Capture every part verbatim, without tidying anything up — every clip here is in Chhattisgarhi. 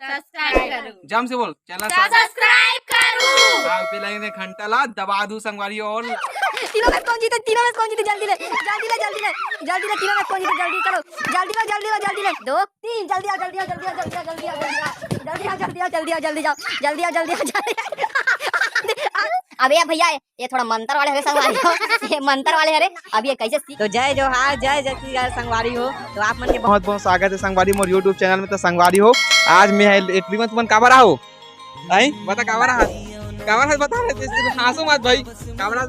सब्सक्राइब करू। जम से बोल, चैनल ला सब्सक्राइब करू। हाँ, बेल आइकन घंटा ला दबा दू संगवारी हो। तीनों में कौन जीते, तीनों में कौन जीते, जल्दी ले, जल्दी ले, जल्दी ले, जल्दी ले, तीनों में कौन जीते, जल्दी चलो, जल्दी लो, जल्दी लो, जल्दी ले, दो, तीन, जल्दी आओ, जल्दी आओ, जल्दी आओ, जल्दी आओ, जल्दी आओ, जल्दी आओ, जल्दी आओ, जल्दी आओ, जल्दी आओ, जल्दी आओ, जल्दी आओ, जल्दी आओ। अबे भैया, ये थोड़ा मंतर वाले हरे संगवारी हो, ये मंतर वाले हरे। अब ये कैसे सीख तो जय जोहार, जय छत्तीसगढ़ संगवारी हो। तो आप मन के बहुत बहुत स्वागत है संगवारी मोर YouTube चैनल में। तो संगवारी हो, आज मैं है एटरी में तुमन काबर आओ? आई बता काबर आ, काबर है बता रहे थे, सिर्फ हाँसो मत भाई, काबर आ?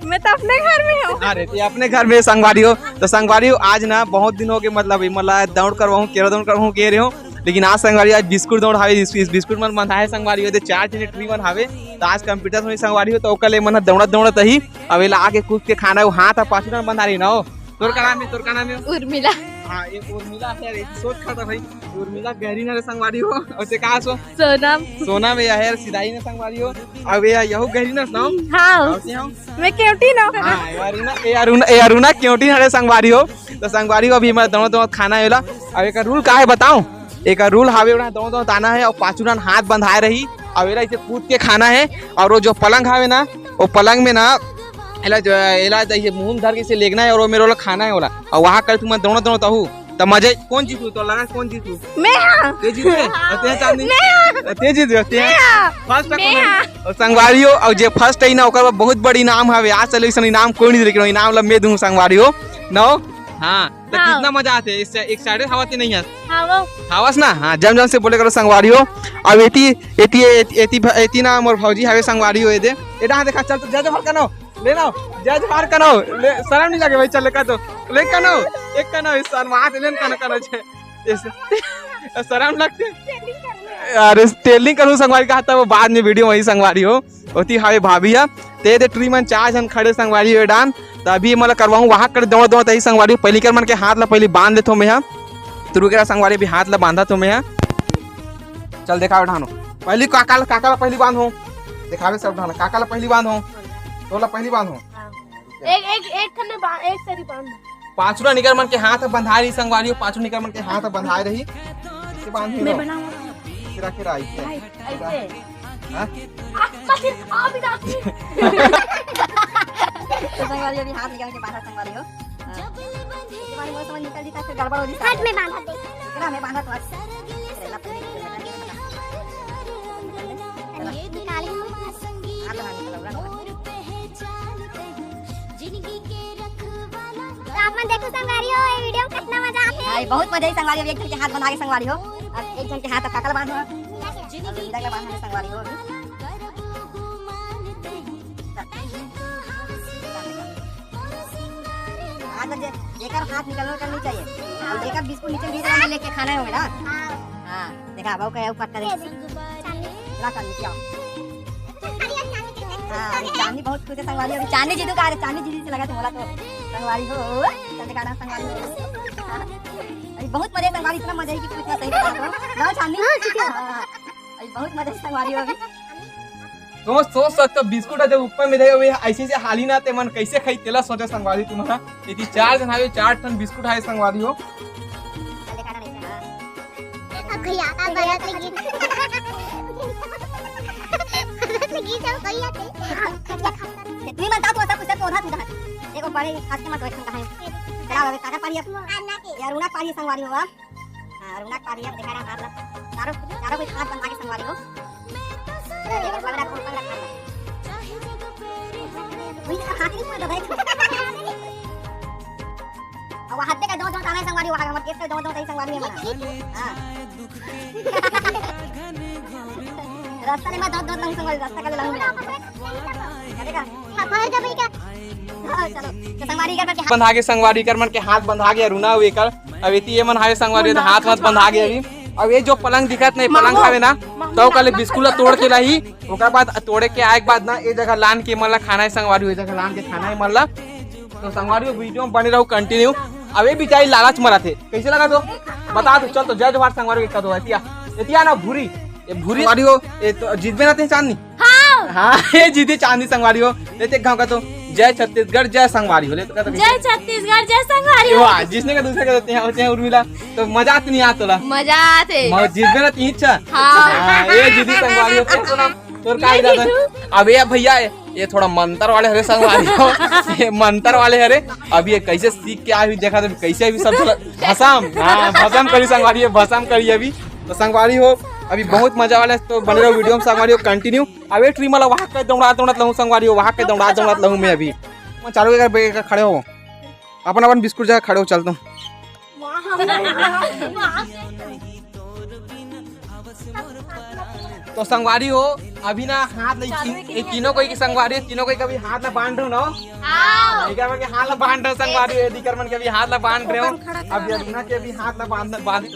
मैं तो अपने घर में हूँ। अरे, ते अपने घर में संगवारी हो। तो संगवारी हो, आज ना बहुत दिन हो गए, मतलब ये मला दौड़ करवाऊँ, केरा दौड़ करवाऊँ कह रहे हो, लेकिन आज संगवारी, आज बिस्कुट दौड़ हावे, इस, इस बिस्कुट मन बंधा है संगवारी हो, दे चार जने एटरी मन हावे। तो आज कंप्यूटर में संगवारी हो, तो ओकर ले मन दौड़त दौड़त ही, अब एला आके कूद के खाना है, वो हाथ आ पाछू ना बंधा रही ना हो। तोर का नाम है, तोर का नाम है? उर्मिला। हाँ, ये उर्मिला है, ये सोच खाता भाई, उर्मिला गहरी ना रे संगवारी हो, और ते का सो? सोनम। सोनम ये है, सिधाई ना संगवारी हो, अब ये यहू गहरी ना सुनाओ। हाँ। और से हो? मैं केवटी ना। हाँ, ये अरुणा, ये अरुणा, ये अरुणा केवटी हरे संगवारी हो। तो संगवारी हो, अभी मैं दोनों, दोनों खाना है ला। अब एक रूल का है बताऊं? एक रूल हावे, उड़ा दोनों, दोनों ताना है और पाछू डहन हाथ बंधाए रही, और एला इसे कूद के खाना है। और वो जो पलंग हावे ना, वो पलंग में ना, एला जो, एला ये मुंह धर के इसे लेगना है और वो मेरे वाला खाना है वाला। और वहाँ कर तुम दोनों, दोनों तहू, तो मजे कौन जीतू? तो लगा कौन जीतू? मैं हाँ। ते जीते? और ते चांदनी? मैं हाँ। और ते जीत गयो, ते? मैं हाँ। फर्स्ट मैं कौन है? हाँ। और संगवारी हो, और जे फर्स्ट है ना, ओकर बाद बहुत बड़ी इनाम हवे। आज चलो, इसन इनाम कोई नहीं दे, लेकिन इनाम ला मैं दूँ संगवारी हो। नो? हाँ। तो हाँ। कितना मजा आते? इस एक्साइटेड हवा ते नहीं है? हाँ, वो। हवस ना? हाँ, जम जम से बोले करो संगवारी हो। अब एती, एती, एती, एती, एती ना मोर भौजी हवे संगवारी हो, ये दे। एटा देखा, चल तो जय जोहार कनो। ले ना, जय जोहार कनो। ले, शर्म नहीं लगे भाई, चल ले का तो। ले कनो, एक कनो, इस शर्म आते लेन कनो, कनो छे। इस, शर्म लगते। अरे, टेलिंग करूँ संगवारी का, तब बाद में वीडियो वही संगवारी हो। ओती हावे भाभी हा, ते दे टुरी मन चार झन खड़े संगवारी हो डान। त अभी मला करवाऊँ वहाँ कर दौड़ दौड़ तही संगवारी हो। पहली कर मन के हाथ ला पहली बांध देथो मैं हा। तुरु के संगवारी भी हाथ ला बांधा थो मैं हा। चल देखावे ढानो। पहली काका ला, काका ला पहली बांध हो। देखावे सब ढानो। काका ला पहली बांध हो। तोला पहली बांध हो। एक, एक, एक ठन में बा-, एक सरी बांध। पाँचों निकर मन के हाथ बंधाए रही संगवारी हो, पाँचों निकर मन के हाथ बंधाए रही। इसे बांध मैं बनाऊँ। इसे रखे रहा, इसे। भाई, ऐसे। हाँ? आ, बस फिर आ भी जाती। तो संगवारी अभी हाथ निकाल के बांधा संगवारी हो। हाँ। इसे बांध, वो समझ निकल जीता, फिर गड़बड़ हो जीता। हाथ में बांधा दे। इतना में बांधा तो आज। अरे, लप-, निकाल ही। हाथ बांध के लौड़ा। तो आप मन देखो संगवारी हो, ये वीडियो में कितना मजा आथे। भाई, बहुत मजा आई संगवारी हो, एक झन के हाथ बंधा के संगवारी हो, अब एक झन के हाथ काका ला बांधो, अब मीरा के बांधो संगवारी हो अभी। आज जे-, जेकर हाथ निकलना करनी चाहिए, और जेकर बिस्कुट नीचे गिर रहा है, लेके खाना है होगा ना। हाँ, देखा, बाबू का ऊपर का देखा। ला कर नीचे आओ। हाँ, अभी चांदनी बहुत खुश है संगवारी। अभी चांदनी जीतू का, अरे चांदनी जीतू से लगा तो बोला तो संगवारी हो, चल दिखा रहा संगवारी हो। अभी बहुत मजे संगवारी, इतना मजा है कि कुछ ना सही बता दो। ना चांदनी? हाँ, ठीक है। हाँ, अभी बहुत मजे संगवारी हो अभी। दोस्त सोच सकते हो, बिस्कुट है जब ऊपर में रहे हुए ऐसे से हाली ना, ते मन कैसे खाई, तेला सोचे संगवारी तुम्हारा। यदि चार जन आवे, चार ठन बिस्कुट आए संगवारी हो। अब भैया का बरत लगी। बरत लगी जब भैया थे। तुम्ही मन ताऊ तो सब कुछ तो उधर उधर। एगो बड़े हाथ के मत बैठन कहां। चला बाबे काका पारी अब। अन्ना के। यार उना पारी संगवारी हो। हां, अरुणा के पारी अब देखा रहा हाथ ला। चारों, चारों कोई हाथ बंधा के संगवारी हो। अरे, ये बड़ा कौन पकड़ा खा रहा है? वही तो हाथ नहीं पकड़ा भाई। अब हाथ देखा दो, दो ताना संगवारी, वहां हमर केस के दो, दो ताई संगवारी है हमारा। हां। रास्ता ले मैं दो, दो ताई संगवारी, रास्ता का ले लाऊं मैं। देखा? हां, चलो। तो संगवारी कर बंधा के, संगवारी कर मन के हाथ बंधा के अरुणा हुए कर। अब एती ये मन हावे संगवारी, तो हाथ मत बंधा के अभी। अब ये जो पलंग दिखत नहीं, पलंग हावे ना, तो कल बिस्कुट ला तोड़ के लाही, ओकर बाद तोड़े के आए के बाद ना, ये जगह लान के मन ला खाना है संगवारी, ये जगह लान के खाना है मन ला। तो संगवारी वीडियो में बने रहो कंटिन्यू। अब ये बेचारी लालच मरत है, कैसे लगा तो बता दो। चल तो जय जोहार संगवारी, एक दो एतिया, एतिया ना भूरी, ये भूरी वाली हो, ये तो जीतबे ना ते चांदनी। हां। हां, ये जीती चांदनी संगवारी हो, ये ते गांव का तो जय छत्तीसगढ़, जय संगवारी हो। ले तो कहता जय छत्तीसगढ़, जय संगवारी हो। वाह, जिसने का दूसरे का देते हैं, होते हैं उर्मिला, तो मजा तो नहीं आता तोला? मजा आते। मजा जीतबे ना तीन इच्छा। हाँ। हाँ, ये दीदी संगवारी होते हैं, तो ना, तोर का इरादा? अबे भैया, ये, ये थोड़ा मंतर वाले हरे संगवारी हो, ये मंतर वाले हरे। अब ये कैसे सीख के आए हुई देखा, तो कैसे अभी सब थोड़ा भसम, हाँ, भसम करी संगवारी, ये भसम करी अभी। तो संगवारी हो, अभी बहुत मजा वाला है, तो बने रहो वीडियो में संगवारी हो, कंटिन्यू। अबे टुरी मन ला वहाँ के दौड़ा दौड़त लहूँ संगवारी हो, वहाँ के दौड़ा दौड़त लहूँ मैं अभी। मैं चारों एक, एक खड़े हो, अपन अपन बिस्कुट जगह खड़े हो, चल तुम। तो संगवारी हो, अभी ना हाथ नहीं, तीन, ये तीनों कोई की संगवारी हो, तीनों कोई कभी हाथ ना बांध रहे हो ना। हाँ। नहीं कर के हाथ ना बांध रहे हो संगवारी हो, ये दिकर मन के अभी हाथ ना बांध रहे हो। अब ये अरुणा के अभी हाथ ना बांध, बांध।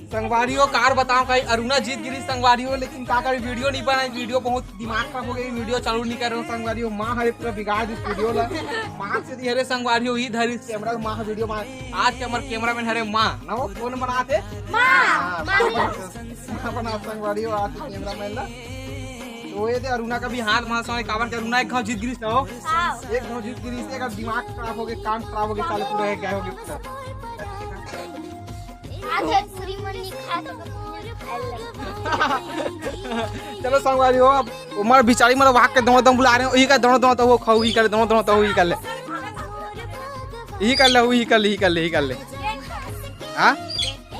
संगवारी हो, कार बताओ कहीं अरुणा जीत गिरी संगवारी हो, लेकिन का करी, वीडियो नहीं बनाई, वीडियो बहुत दिमाग खराब हो गई, वीडियो चालू नहीं कर रहे हो संगवारी हो। माँ हरे पूरा बिगाड़ दी वीडियो ला। माँ से दी हरे संगवारी हो, ई धरी कैमरा, माँ वीडियो माँ। आज के हमारे कैमरामैन हरे माँ, ना वो कौन बनाते? माँ, हाँ, माँ। माँ बना, माँ बना संगवारी हो आज के कैमरामैन ला। तो ये दे अरुणा का भी हाथ मार समय काबर के अरुणा एक घाव जीत गिरीस ना हो। हाँ। एक घाव जीत गिरीस, एक अब दिमाग खराब हो गए, कान खराब हो गए, साले पूरे एक गाय हो गए पूरा। आज एक पूरी मन नहीं खा तो चलो संगवारी हो, अब उमर बिचारी मतलब वहाँ के दोनों दम बुला रहे हो, यही का दोनों दोनों तो वो खाओ, यही कर ले, दोनों दोनों तो वो यही कर ले, यही कर ले, वो यही कर ले, यही कर ले, यही कर ले। हाँ,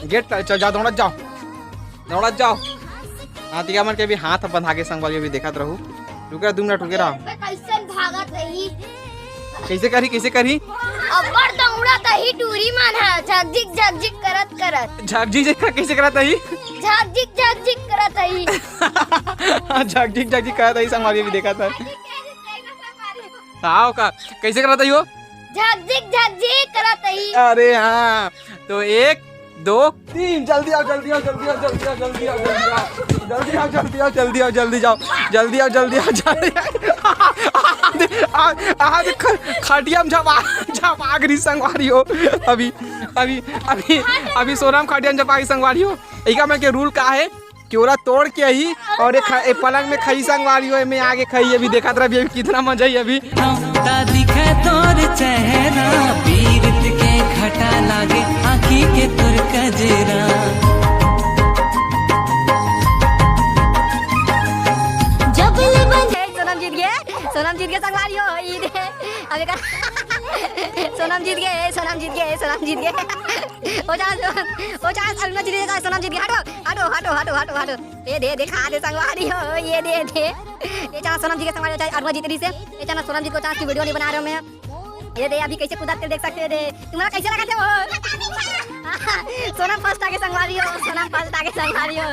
गेट तक चल, जाओ, दौड़त जाओ, दौड़त जाओ। हाँ, तिका मन के अभी हाथ बंधा के संगवारी अभी देखत रहू। रुके रहा, दो मिनट रुके रहा। कैसन भागत रही? कैसे करी, कैसे करी? अब्बड़ दौड़त रही टूरी मन ह, झकझिक झकझिक करत करत। झकझिक झकझिक कैसे करत रही? झकझिक झकझिक करत रही। झकझिक झकझिक करत रही, संगवारी अभी देखत ह। आओ का, कैसे करत रही हो? झकझिक झकझिक करत रही। अरे हाँ, तो एक, दो, तीन, जल्दी आओ, जल्दी आओ, जल्दी आओ, जल्दी आओ, जल्दी आओ, जल्दी आओ, जल्दी आओ, जल्दी आओ, जल्दी आओ, जल्दी आओ, जल्दी आओ, जल्दी आओ, जल्दी आओ। आज, आज ख-, खटिया में झपा, झपा गिरी संगवारी हो। अभी, अभी, अभी, अभी सोनम खटिया में झपा गिरी संगवारी हो। एका मन के रूल का है? क्योरा तोड़ के ही और एक ख-, एक पलंग में खई संगवारी हो, में आगे खई अभी देखत रह अभी कितना मजा ही अभी। ता दिखे तोर चेहरा, पीरत के घटा लागे, आँखी के तोर कजरा। जब ले बन- ए, सोनम जीत गए, सोनम जीत गए संगवारी हो, ई दे। अबे का सोनम जीत गए, सोनम जीत गए, सोनम जीत गए। ओ जा, ओ जा, अरुणा जीत गए, सोनम जीत गए। हटो, हटो, हटो, हटो, हटो, हटो। ये दे, देखा दे संगवारी हो, ये दे, दे। ये चला सोनम जीत गए संगवारी हो, चाहे अरुणा जीत रही से। ये चला सोनम जीत को चांस की वीडियो नहीं बना रहे हो मैं। ये दे, अभी कैसे कुदाते देख सकते हो, दे। तुम्हारा कैसे लगा थे वो? सोनम फर्स्ट आगे संगवारी हो, सोनम फर्स्ट आगे संगवारी हो।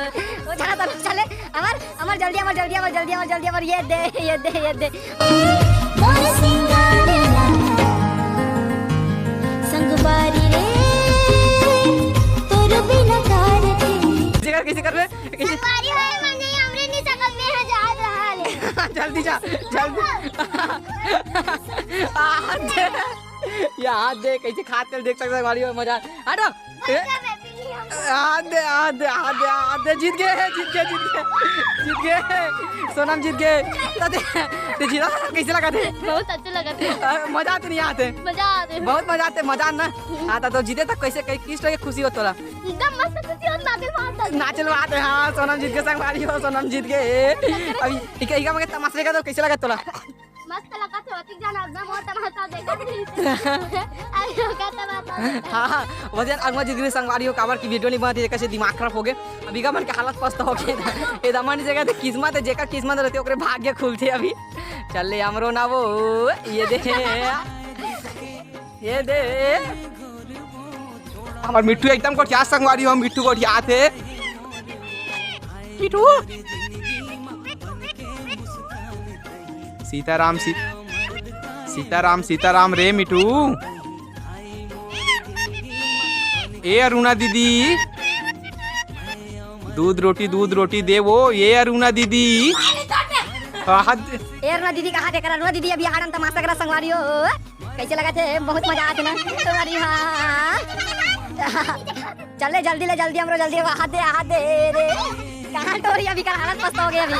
वो चला तो चले, अमर, अमर जल्दी, अमर जल्दी, अमर जल्दी, अमर जल्दी, अमर ये दे, ये दे, ये दे। मोर सिंगार लाला, संगवारी रे, तोर बिना कार के। कैसे कर, कैसे कर रहे? संगवारी होए मने हमरे नहीं सकल में हजार रहा ले। जल्दी जा, जल्दी। आ, दे। ये हाथ दे, कैसे खात कर देख सकते हैं, संगवारी हो, मजा। हटो। ए? हाथ दे, हाथ दे, हाथ दे, हाथ दे, जीत गए, जीत गए, जीत गए, जीत गए, सोनम जीत गए। तो दे, ते जीता था, कैसे लगा थे? बहुत अच्छा लगा थे। अ, मजा आते नहीं आते? मजा आते। बहुत मजा आते, मजा ना। हाँ, तो, तो जीते तक कैसे, कै-, किस तरह की खुशी हो तोला? एकदम मस्त खुशी हो, नाचल मारता। नाचल मारते, हाँ, सोनम जीत गए, संगवारी हो, सोनम जीत गए। अभी इका, इका मगे तमाशा देखा तो कैसे लगा तोला? मस्त लगा थे, अतिक जाना अपना बहुत तमाशा देखा। अरे, का तमाशा देखा। हाँ, हाँ, वजन अगमा जिगरी संगवारी हो, काबर की वीडियो नहीं बनती, कैसे दिमाग खराब हो गए। अभी का मन के हालत पस्त हो गए। ए दमन जगह तो किस्मत है, जेकर किस्मत रहते, ओकरे भाग्य खुलते अभी। चल ले, हमरो ना वो, ये दे, ये दे। हमर मिट्ठू एकदम गोठिया संगवारी हो, मिट्ठू गोठिया थे। मिट्ठू। सीताराम, सी-, सीताराम, सीताराम रे मिट्ठू। ए अरुणा दीदी, दूध रोटी, दूध रोटी दे वो। ए अरुणा दीदी। हाँ, ए अरुणा दीदी कहा थे कर, अरुणा दीदी अभी हाड़न तमाशा करा संगवारी हो। कैसे लगा थे? बहुत मजा आते ना संगवारी। हाँ, चल ले जल्दी ले, जल्दी हमरो जल्दी, हाथ दे, हाथ दे रे। कहाँ टोरी अभी कर हालत पस्त हो गई अभी।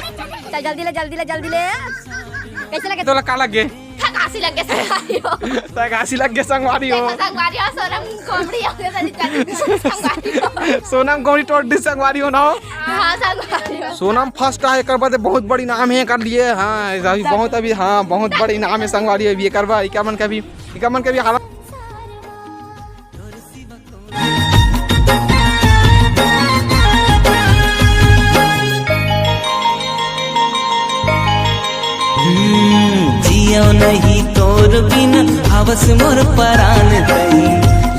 चल जल्दी ले, जल्दी ले, जल्दी ले। कइसे लगे? तोला का लगे? थकासी लगे संगवारी हो। थकासी लगे संगवारी हो। देखो संगवारी हो, सोनम कॉमेडी हो गया, संगवारी हो। सोनम कॉमेडी टोट दिस संगवारी हो ना हो। हाँ, संगवारी हो। सोनम फर्स्ट आहे, एकर बर बहुत बड़ी नाम है, कर लिए। हाँ, अभी बहुत, अभी, हाँ, बहुत बड़ी नाम है संगवारी हो। अभी एकर बर, एकर मन के भी, एकर मन के भी हालत। हम्म, जियो नहीं तोर बिन, आवस मोर परान तई,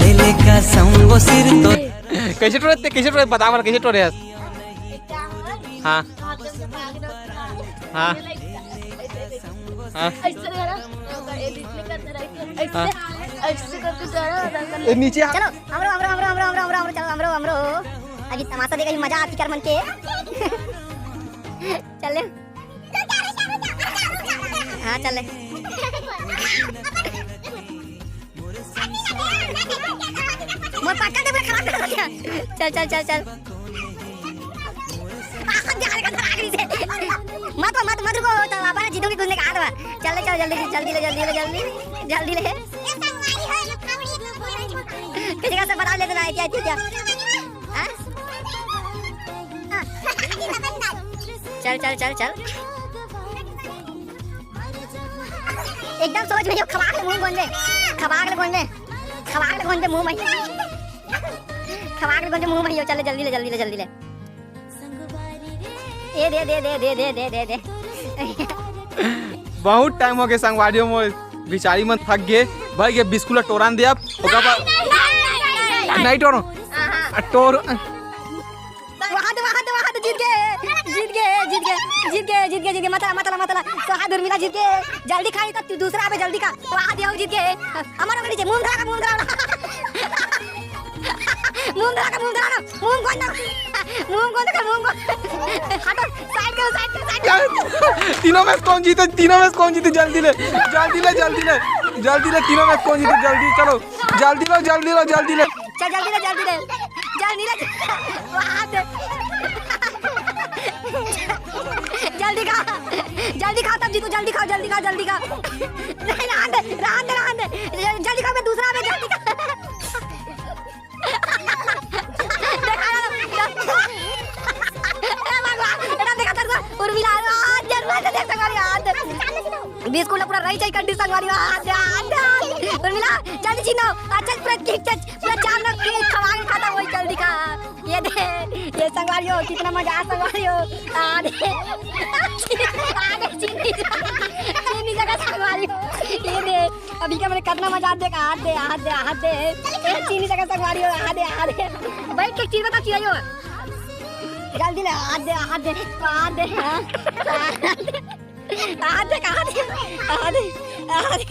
ले ले कसम वो सिर तो। कइसे टोरे ते, कइसे टोरे, बता बर, कइसे टोरे हस? हाँ। हाँ। हाँ। ऐसे करा, ऐसे, ऐसे करके करा, ए, नीचे हाथ। चलो, हमरो, हमरो, हमरो, चलो, हमरो, हमरो। अभी तमाशा देखा, मजा आती कर मन के। चल ले। हाँ, चल ले। मोर पटका दे, पूरा खराब कर दिया। चल, चल, चल, चल। मत, मत, मत रुको, तो अपन जीतू की कुछ निकाल दो। चल ले, चल, जल्दी, जल्दी ले, जल्दी ले, जल्दी, जल्दी ले। किसी का से बता लेते ना, क्या, क्या, क्या? हाँ? चल, चल, चल, चल। एकदम सोच में जो खबाक ले मुंह गोंदे, खबाक ले गोंदे, खबाक ले गोंदे मुंह में, खबाक ले गोंदे मुंह में। चल ले, जल्दी ले, जल्दी ले, जल्दी ले। ए दे, दे, दे। बहुत टाइम हो गए संगवारी हो, मोर बिचारी मन थक गए। भाई ये बिस्कुट ला टोरन दे अब। ओकर बाद नहीं, नहीं, नहीं, नहीं, नहीं। नहीं टोरो। हाँ, हाँ। आ, टोरो। वहाँ दे, वहाँ दे, वहाँ दे, जीत गए, जीत गए, जीत गए, जीत गए, जीत गए, जीत गए। मतला, मतला, मतला। तो हाथ उर्मिला जीत गए। जल्दी खा, तो तू दूसरा पे जल्दी खा। वहाँ दे, जीत गए। हमारा नीचे मुंह धरा, मुंह धरा। मुंह धरा, मुंह धरा। मुंह कौन ना? मुंह कौन ना? मुंह कौन? हटो, साइड करो, साइड करो, साइड करो। यार, तीनों में से कौन जीते? तीनों में से कौन जीते? जल्दी ले, जल्दी ले, जल्दी ले, जल्दी ले। तीनों में से कौन जीते? जल्दी चलो, जल्दी लो, जल्दी लो, जल्दी ले। चल, जल्दी ले, जल्दी ले, जल्दी ले। वहाँ दे। जल्दी खा, जल्दी खा, तब जीतू, जल्दी खा, जल्दी खा, जल्दी खा। नहीं, रहन दे, रहन दे, रहन दे। जल्दी खा, मैं दूसरा में जल्दी खा। देखा ना, ए भगवान, एटा देखा था, उर्मिला, आज जन्म से देख सकवारी, आज। बिस्कुट ला पूरा रही चाहिए, कंडी संगवारी, आज, आज, आज। उर्मिला, जल्दी छीनो, अच्छा, पूरा केक, पूरा चार लोग केक खवा के खाता, वही जल्दी खा। ये दे, ये संगवारी हो, कितना मजा आ संगवारी हो। आ दे, आ दे, चीनी, चीनी जगह संगवारी हो। ये दे, अभी का मैंने कितना मजा आ दे, हाथ दे, हाथ दे, हाथ दे। ए, चीनी जगह संगवारी हो, हाथ दे, हाथ दे। भाई, एक चीज बता, चिल्लाइयो। जल्दी ले, हाथ दे, हाथ दे, हाथ दे, हाँ। हाथ दे, हाथ दे, हाथ दे, हाथ दे।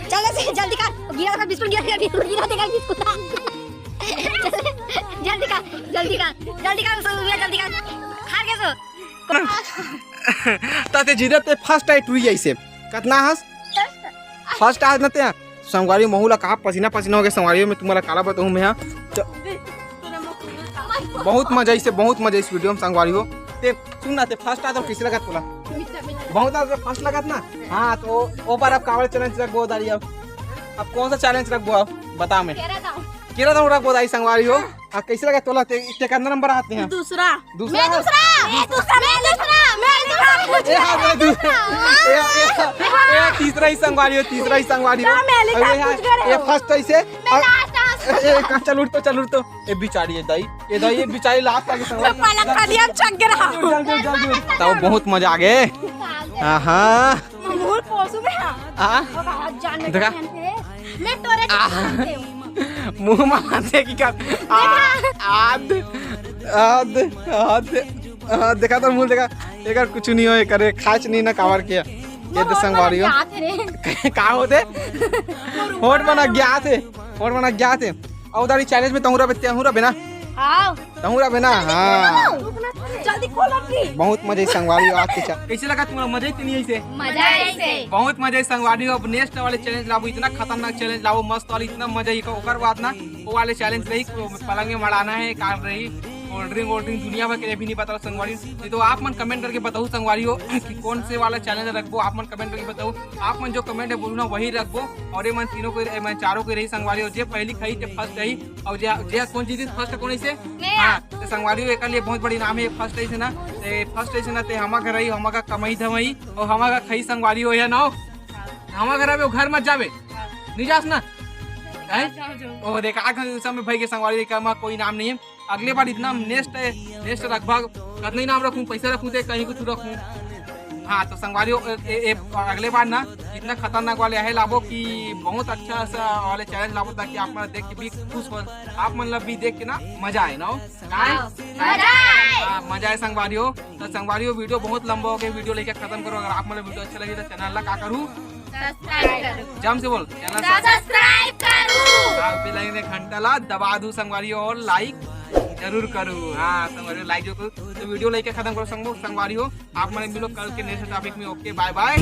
चल, जल्दी, जल्दी कर। गिरा था बिस्कुट, गिरा, गिरा, बिस्कुट, गिरा देगा बिस्कुट। जल्दी कर, जल्दी कर, जल्दी कर, उसको गिरा, जल्दी कर। हार गए सो। ताते जीरे ते फर्स्ट टाइट हुई ऐसे। कितना हस? फर्स्ट आज न ते संगवारी महू ला कहा पसीना पसीना हो गया संगवारी में, तुम्हारा काला बताऊं मैं। हाँ, च-, बहुत मजा इसे, बहुत मजा इस वीडियो में संगवारी हो। ते सुन ना, ते फर्स्ट आ तो किस लगत बोला? बहुत आ तो फर्स्ट लगत ना। हाँ, तो ओ बार अब कावड़ चैलेंज रख बोल दारी अब। अब कौन सा चैलेंज रख बोल, बता मैं। केरा दाव। केरा दाव रख बोल दारी संगवारी हो। हाँ, कैसे लगा तोला? ते, ते कितना नंबर आते हैं? दूसरा। दूसरा मैं हो? दूसरा, मैं दूसरा, मैं दूसरा, मैं दूसरा। ए, हाँ, मैं दूसरा। ए, ए, ए, तीसरा ही संगवारी हो, तीसरा ही संगवारी हो। हाँ, मैं लिखा अरे, हाँ, कुछ करे ये हो। फर्स्ट है इसे। मैं और लास्ट, लास्ट। ए, ए, चल उठ तो, चल उठ तो। ए, बिचारी है दाई। ए दाई, ये बिचारी लास्ट आगे संगवारी। मैं पलक खा दिया, हम चक गिरा। जल्दी, जल्दी, जल्दी। तब बहुत मजा आ गए। आहा। मूड पोसू में हाँ। हाँ? और आज जान में देखा? मैं टोरे आह। मुंह मारते की कर। आ, आद, आद, आद, आद, देखा तो मुंह देखा। एकर कुछ नहीं हो, एकर खाच नहीं ना कावर के। ये तो संगवारी हो। का होते? होठ बना गया थे, होठ बना गया थे। और उधारी चैलेंज में तहुरा बे, तहुरा बे ना। हाँ। तहुरा बे ना, हाँ। जल्दी खोलो please। बहुत मजा आई संगवारी हो आज के चा-, कैसे लगा तुम्हारा? मजा आई कि नहीं आई से? मजा आई से। बहुत मजा आई संगवारी हो। अब नेक्स्ट वाले चैलेंज लाबो, इतना खतरनाक चैलेंज लाबो, मस्त वाला, इतना मजा आई। ओकर बाद ना वो वाले चैलेंज रही, पलंग में मड़ाना है, काम रही। कोल्ड ड्रिंक वोल्ड ड्रिंक दुनिया भर के भी नहीं बताओ संगवारी। नहीं तो आप मन कमेंट करके बताओ संगवारी हो कि कौन से वाला चैलेंज रखबो, आप मन कमेंट करके बताओ। आप मन जो कमेंट है बोलू ना वही रखबो। और ये मन तीनों को, ये मन चारों को रही संगवारी हो, जे पहली खाई ते फर्स्ट रही। और जे जे कौन जीती फर्स्ट कौन इसे। हाँ, तो संगवारी हो, एकर लिए बहुत बड़ी नाम है फर्स्ट ऐसे ना। ते फर्स्ट ऐसे ना ते हमा घर आई, हमा का कमाई धमाई और हमा का खाई संगवारी हो या ना हो। हमा घर आवे, घर मत जावे, नहीं जास ना। हैं? ओ देख, आग समय भाई के संगवारी का मा कोई नाम नहीं है। अगले बार इतना नेक्स्ट है, नेक्स्ट रखबा, कतनी नाम रखूं, पैसा रखूं ते कहीं कुछ रखूं। हाँ, तो संगवारी हो, ए, ए, अगले बार ना इतना खतरनाक वाले आहे लाबो कि बहुत अच्छा सा वाले चैलेंज लाबो, ताकि आप मन देख के भी खुश हो, आप मन ला भी देख के ना मजा आए ना हो। आए? मजा आए। हाँ, मजा आए संगवारी हो। तो संगवारी हो, वीडियो बहुत लंबा हो गया, वीडियो लेके खत्म करो। अगर आप मन ला वीडियो अच्छा लगे तो चैनल ला का करू? सब्सक्राइब करू। जम से बोल, चैनल ला सब्सक्राइब करू। हाँ, बेल आइकन घंटा ला दबा दू संगवारी हो, और लाइक जरूर करू। हाँ संगवारी हो, लाइक जरूर करू। तो वीडियो लेके खत्म करो संगो-, संगवारी हो। आप मन मिलो कल के नेक्स्ट टॉपिक में। ओके, बाय बाय।